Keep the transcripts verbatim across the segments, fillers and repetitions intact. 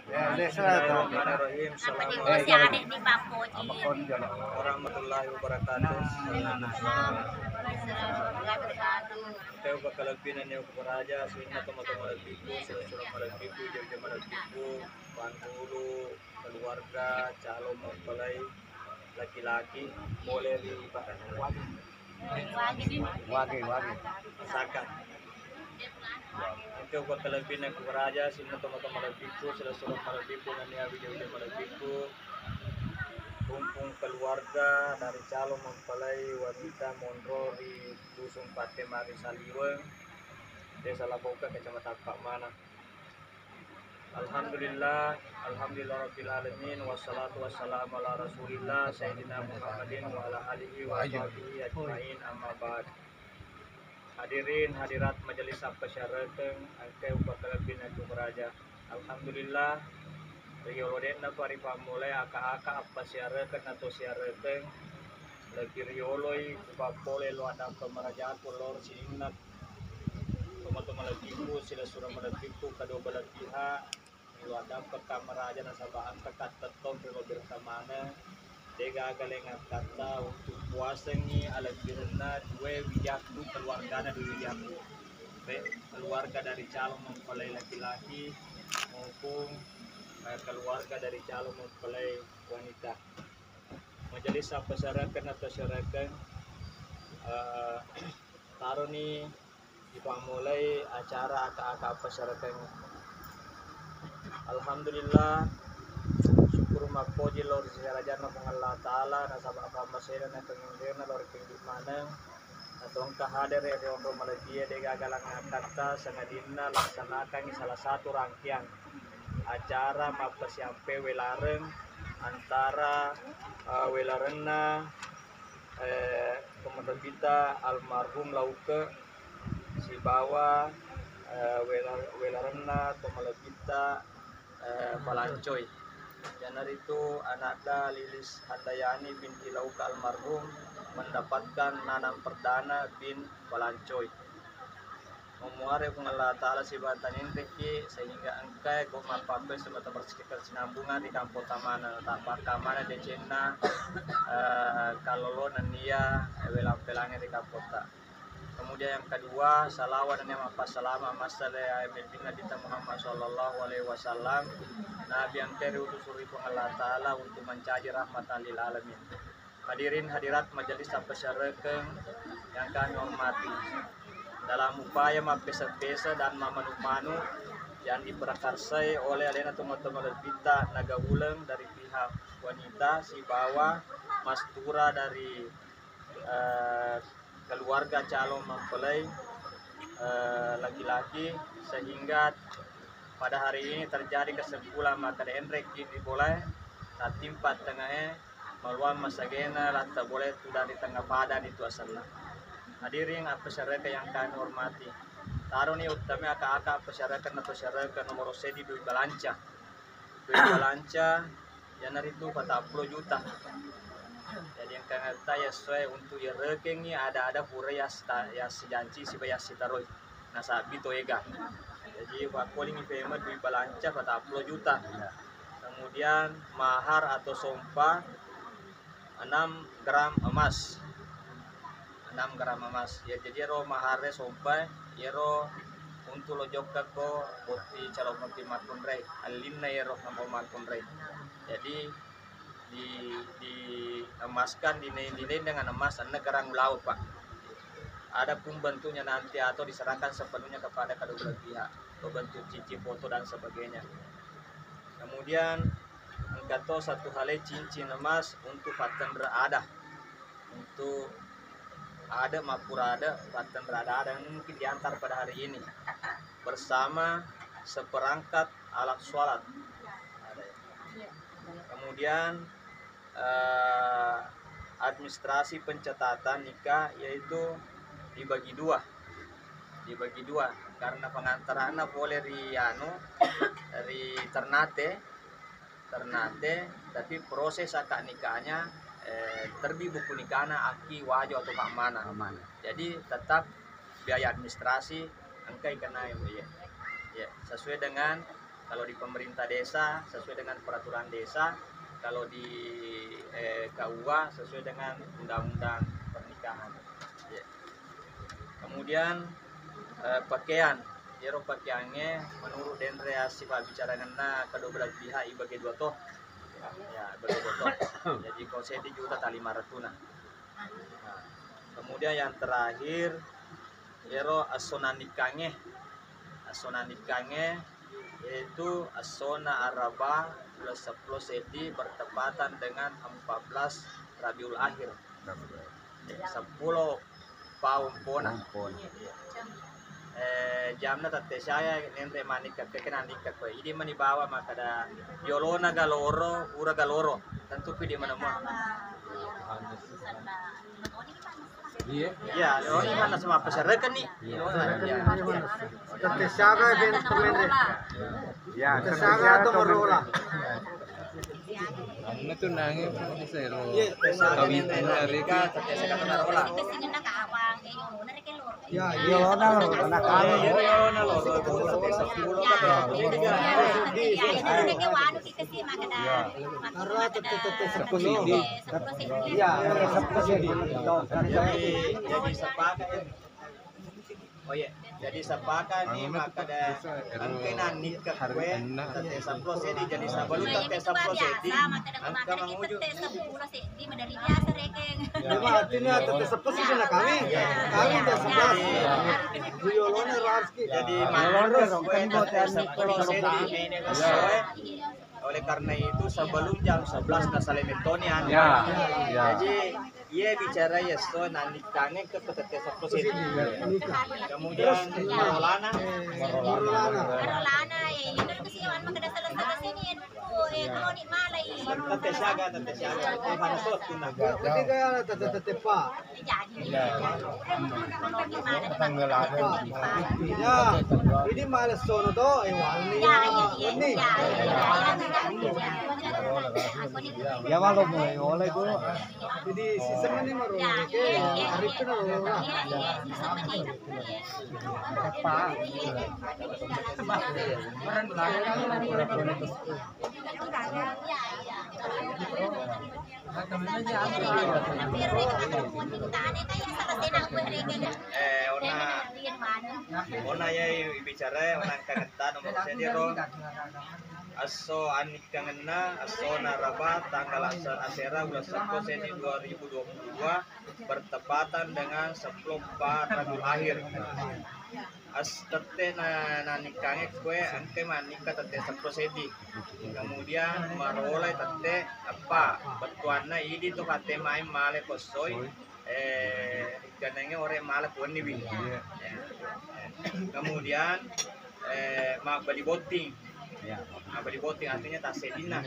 Bismillahirrahmanirrahim. Assalamualaikum warahmatullahi wabarakatuh. Engka upakalebbi nennia uparaja, sininna tomatoa malebbiku, sila-sila malebbiku, jauh-jauh malebbiku, panrulu, keluarga, calon mempelai, laki-laki, boleh di Wage, wage. Saka. Engka upakalebbi nennia uparaja, sininna tomatoa malebbiku, sila-sila malebbiku, nennia wija-wija malebbiku, kumpung keluarga dari calon mempelai wanita monro ri Dusun Patte Mari Saliweng, Desa Lapoka, Kecamatan Pakmana. Alhamdulillah, alhamdulillah rabbil alamin, wassalatu wassalamu ala rasulillah sayyidina Muhammadin wa ala alihi wa sahbihi ajmain, amma ba'd. Hadirin hadirat majelis appasiarekeng, engka upakalebbi nennia uparaja. Alhamdulillah, riyolo de'na pa ripammulai aka-aka appasiarekeng atau siarekeng, lebbi riyoloi upappole lao addampeng marajaku lao ri sininna tomatoa malebbiku, sila-sila malebbiku, kedua belah pihak, lao addampeng ka maraja nasaba engka katta tong ri lobirta maneng, degaga laing akkatta untuk puasengngi alebbirenna dua wijakku, keluargana dua wijakku. Baik keluarga dari calon mempelai laki-laki maupun, eh, keluarga dari calon mempelai wanita. Majelis appasiarekeng atau siarekeng, eh, taroni ipammulai acara aka-aka appasiarekeng. Alhamdulillah, syukur mappoji lao ri serajanna Puang Allah Ta'ala, nasaba pammasena na kengngerena lao ri kenggi maneng. Atau engka hadere ri onrong malebbie, degaga laing akkatta, sangadinna laksanakangngi salah satu rangkaian acara mappasiampe welareng antara, eh, welarenna, eh, tomalebbita almarhum Lauke sibawa, eh, wela-, welarenna tomalebbita, eh, Palancoi. Iyanaritu anakda Lilis Handayani binti Lauke almarhum mendapatkan nanang perdana bin Palancoi. Mamuare Puang Allah Ta'ala sibawa tanenreki sehingga engkai ko mappappe semata persinambungan ri kampong tamana, tapakkamana decenna, eh, kallolo nennia welang-pelangi ri kampongta. Kemudian yang kedua, salawat dan yang mappasalama massale Nabi Nabitta Muhammad sallallahu alaihi wasallam, Nabi yang keri utus ri Puang Allah Ta'ala untuk mencaji rahmatan lil alamin. Hadirin hadirat majelis appasiarekeng yang kami hormati, dalam upaya mappesa-pesa dan mamanu-manu yang diprakarsai oleh alena tomatoa malebbitta Naga Uleng dari pihak wanita sibawa Mastura dari, eh, keluarga calon mempelai, eh, laki-laki, sehingga pada hari ini terjadi kesimpulan makkeda enrekki ri bolae, tattimpa tengngae, maluang masagena latta bolae tudang ri tengnga padang itu asenna. Hadirin appasiarekeng yang kami hormati, taroni uttama aka-aka appasiarekeng na to siarekeng nomoro seddi Dwi Balanca. Dwi Balanca iyanaritu patappulo juta. Jadi engka ngetta yassoe untuk iyarekengngi ada-ada pura yasta-, yassijanci siba yassitaroi. Nasabbi to ega. Jadi pakkolingngi payment Dwi Balanca patappulo juta. Kemudian mahar atau sompa enam gram emas. Enam gram emas. Ya, jadi ero maharre sompa, ero untuk lo jokka ko botting calon botting makkunrai. Allinna ero namo makkunrai. Jadi di, diemaskan, dine-, dinaing dengan emas, enam gram ulawe, Pak. Adapun bentuknya nanti atau diserahkan sepenuhnya kepada kedua belah pihak, bentuk cincin, foto dan sebagainya. Kemudian engka to satu hale cincin emas untuk pattenre ada, untuk ada mappura ada pattenre ada-ada yang mungkin diantar pada hari ini bersama seperangkat alat sholat. Ada ya. Kemudian, eh, administrasi pencatatan nikah yaitu dibagi dua. Dibagi dua karena pengantaranna pole ri anu, ri Ternate, Ternate, tapi proses akad nikahnya, eh, terbi buku nikahna akki Wajo atau Pak Mana. Pak Mana. Jadi tetap biaya administrasi engkai kenai, ya. Ya, sesuai dengan Kalau di pemerintah desa sesuai dengan peraturan desa, kalau di, eh, K U A sesuai dengan undang-undang pernikahan. Ya. Kemudian, eh, pakaian. Iyaro pakaiangnge menurut denre assipabbicarangenna kedua belah pihak ibage dua to. Ya, ibage dua to. Jadi ko seddi juta ta lima ratuna. Nah, kemudian yang terakhir, iyaro esso nannikkangnge. Esso nannikkangnge yaitu essona Araba uleng seppulo seddi bertepatan dengan empat belas Rabiul Akhir. Seppulo paung pona. Paung pona. Eh, jamna tette siaga nenre mannikka, kekena nikka koe. Idi mani bawa makkeda yolona galoro, ura galoro. Tentu pidi menemua. Iya. Iya, lo ini mana sama pesereken nih. Iya. Tette siaga ben temen deh. Iya, tette siaga atau merola. Anu tu nangi sero. Iya, tette siaga kawin nih, tadi. Tette siaga atau merola. Ya, iya, lona lo, anak kami. Iya, iya, lona lo. Karena tette-tette seppulo seddi. Iya, seppulo seddi. Jadi, jadi sepakat ya. Oh iya, jadi sepakat nih makkeda engka nannikka kue tette seppulo seddi, jadi sebelum tette seppulo seddi engka manguju. Iya, Pak, artinya tette seppulo seddi na kami. Kami tette sebelas. Yolona Raski. Jadi, manurut gue, tette seppulo seddi ini, oleh karena itu, sebelum jam sebelas na sale mettoni, anu. Ya, ya. Jadi, iya bicara ya, so, nannikkangnge ke tette seppulo seddi. Kemudian, marolana. Marolana, ya, ini kan kesiapan makkeda selesai sini ya. Tette siaga, tette siaga. Tette siaga, tette, tette pa. Ya, ini males sono to, eh, wani. Ini. Ya, walau mulai oleh gua. Jadi, sistem ini baru. Hari itu. Apa? Eh, ona, ona ya bicara, ona angkangetta nomor seddi ro. Esso annikkangenna, esso naraba, tanggal ase-, asera, bulan seppulo seddi dua ribu dua puluh dua, bertepatan dengan seppulo empat Rabiul Akhir. As-, tette na, nannikkangnge kue engke mannikka tette seppulo seddi. Kemudian marolai tette eppa, bettuanna idi tu fatte main male kossoi, eh, ikkanenge ore male kuwenniwi. Kemudian, eh, mabbali botting. Mabbali botting artinya tasseddinna.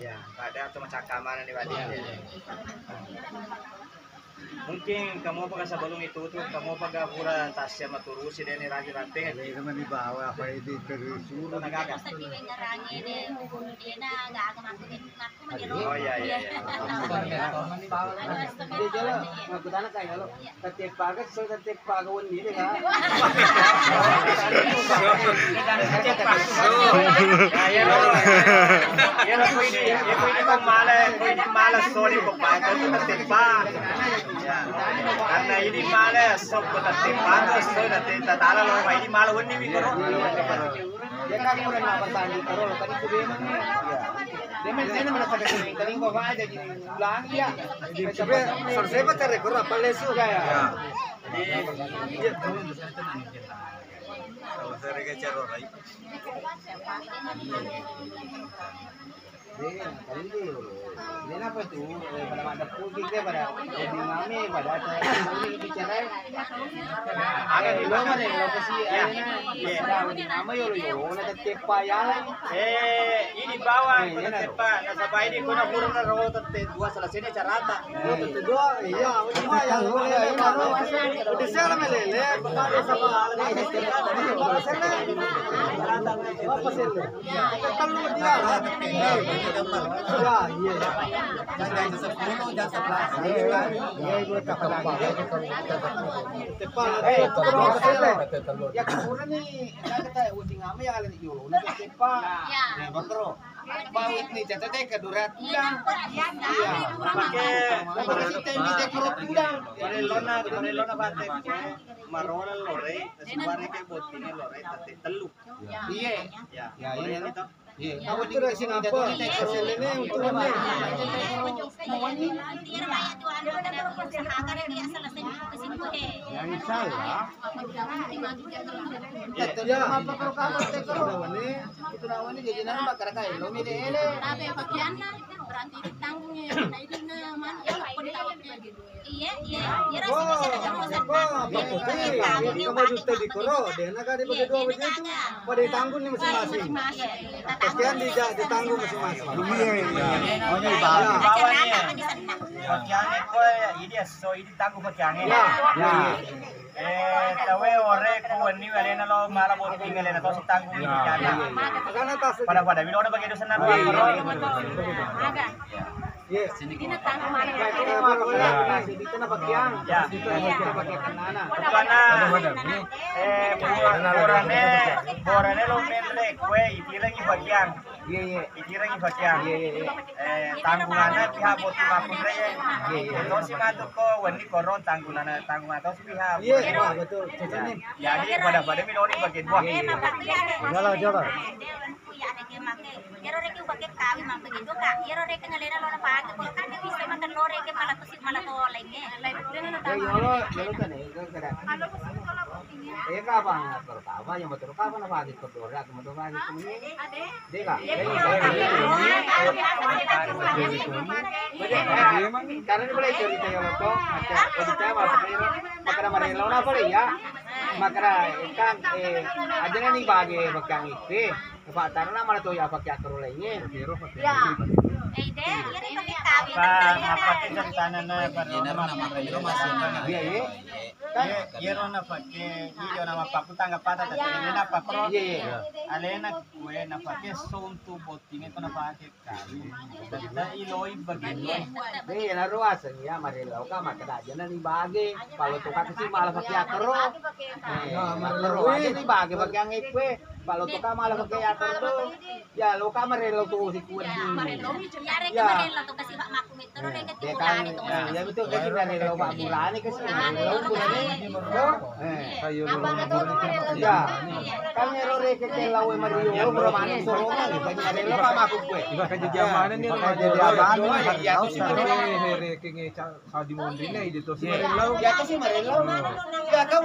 Ya, pada atau macakka mana nih, Pak? Mungkin kamu apa sebelum itu tuh, kamu apa gak pura tasya maturusi deh nih, ragi rantai. Iya, teman di bawah, apa itu terus suruh. Tenaga. Oh, iya, iya, iya. Iya, jalo, aku tanya kayak lo. Tette paga, so tette paga wenni de ga? Ya, ya, lo. Ya, lo, ko idi, ya, ko idi ko male, ko idi male, sorry, ko paga, ko tette pa. Ya. Karena idi male, so ko tette pa, so na tette tala lo, ma idi male wenni mi ko. Ya kan, udah napa tadi, terus tadi ku bilang. Dia main, dia main merasa kesini, tadi gua aja gini. Ulang, iya. Coba selesai, Pak, cari kurang apa lesu? Iya, iya. Iya. Kalau saya lagi cari orang lain. Iya, tadi dia, ini apa tuh? Eh, pada mada putih ke, pada lebih ngame, pada acara bicara. Ada di luar, ada lokasi, ada. Iya. Nama yo, yo, na tette pa ya. Eh, ini Bawang, eh, iya, nasaba idi ko na pura na ro tette dua selesai ni carata. Oh, tette dua, iya, cuma yang udah saya melele, bapak desa apa? Apa sih? Iya, iya. Jam sepuluh, jam sebelas. Iya, iya, iya. Tepat. Eh, terus, ya, kurang nih. Kita uting ame ya, lagi dulu. Nah, tepat. Iya. Nah, bakro. Bawit ni, catat e, kedura tudang. Iya. Pakai, pakai sistem di dekor tudang. Barellona, barellona batek. Marona lore, suara ke bottingnya lore, tadi telu. Iya. Ya, iya, iya. Iya, tahu di sini apa? Selene untuk apa? Yang salah. Ya, ya. Itu lawan ini, itu lawan ini jadi nama bakar kain, lo mide ele. Tapi pakaianna berarti ditanggung ya, nah, itu namanya ya, lapor tahu. Iya, iya, iya, rasa bisa ada terus. Apa? Apa? Iya, iya, iya. Kamu juta di koro, deh, nak ada bagi dua begitu, pada ditanggung nih masing-masing. Pakaian di-, ditanggung masing-masing. Iya, iya. Oh, ini bawah. Acara apa di sana? Pakaian itu ya, ini ya, so ini tanggung pakaiannya. Ya, ya. Eh, tawe ore ku wenni alena lo mala botting alena to sitanggung. Iya, iya, iya. Pada-pada bilang udah pakai dosen apa? Iya, iya, iya. Yes. Ini tanggung mana? Ya, itu na pakaian. Ya. Itu na pakaian. Itu na pakaian. Bukan, eh, borane, borane lo menre kue, itu lagi pakaian. Iya, iya. Ikirangi pakaian. Iya, iya, iya. Eh, tanggunganna pihak botting makkunrai. Iya, iya. Tosi matu ko wenni koro tanggunganna, tanggungan tosi pihak. Iya, iya, betul. Cocok nih. Jadi pada-pada mi lori bagi dua. Iya, iya. Jolo, jolo. Iyaro reke upake kawing mampang itu, Kak. Iyaro reke ngalena lona pake, ko kan dia bisa makan lore ke malah kusik malah toleng, eh. Ya, jolo, jolo kan, eh, kan kada. Eh, kapan? Terutama yang betul kapan apa gitu, Dora, teman-teman gitu. Deka. Karena mulai cerita yang lo, macam cerita apa? Makara marelo apa ya? Makara kan, eh, aja nih bagi bakang itu. Apa karena mana tuh ya pakai akar lainnya? Ya. Eh, deh, ini pakai kawin. Apa kita tanah na baru nama? Iya, iya. Kan iyaro nafake, iyo nama paku tangga pada tadi napa pro. Iya, iya. Alena kue nafake sontu bottinge to nafake kali. Tadi iloi begitu. Iya, na ruasa ya marelo ka makada aja na dibagi. Kalau tuh kata sih malah pakai akro. Eh, akro aja dibagi pakai yang kue. Kalau tuh ka malah pakai akro tuh. Ya, lo ka marelo tu si kuat ni. Iyarega marelo tu kasi Pak Makku metoro rega ti bulane tu. Ya, betul kasi marelo Pak bulane kasi marelo bulane. Eh. Ya. Kan ero rega ke lawe mario, lo bro mane soro kan kasi marelo Pak Makku kue. Iba kan jadi amane ni. Jadi amane. Ya, terus marelo. Rega ngeca sadi mondine itu si marelo. Ya, kasi marelo. Ya, kan